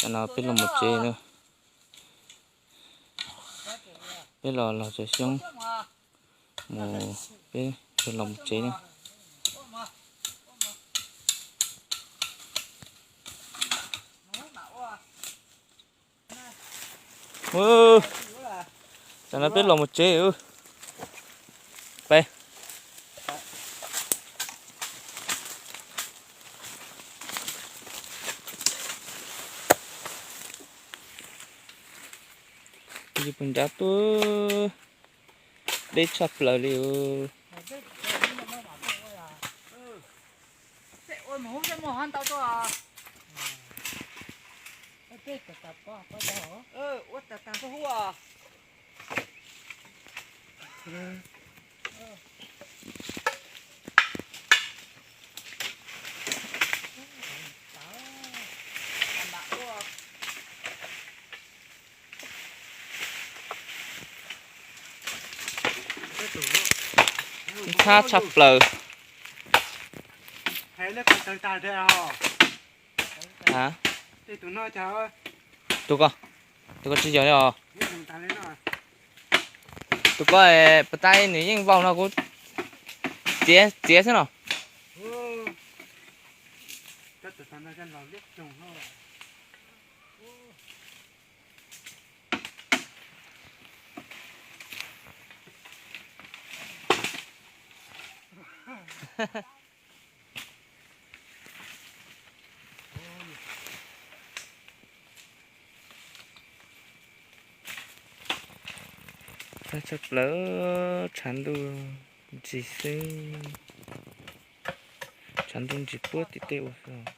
No peb los mus tsev na. Peb los los tsev xyoob mus, peb los mus tsev na. Tam no peb los mus tsev. Peb puag nrad tuaj, deb tshaj plaws li. Ntxhab tshaj plaws. Tus ko, tus ko tsis yog li os. Tus ko pas tais nws yeej vau no kuv txiav txiav xwb no. Tag tshaj plaws, tshav ntuj ntsis xwb, tshav ntuj ntsis puag tim tej ua xwb.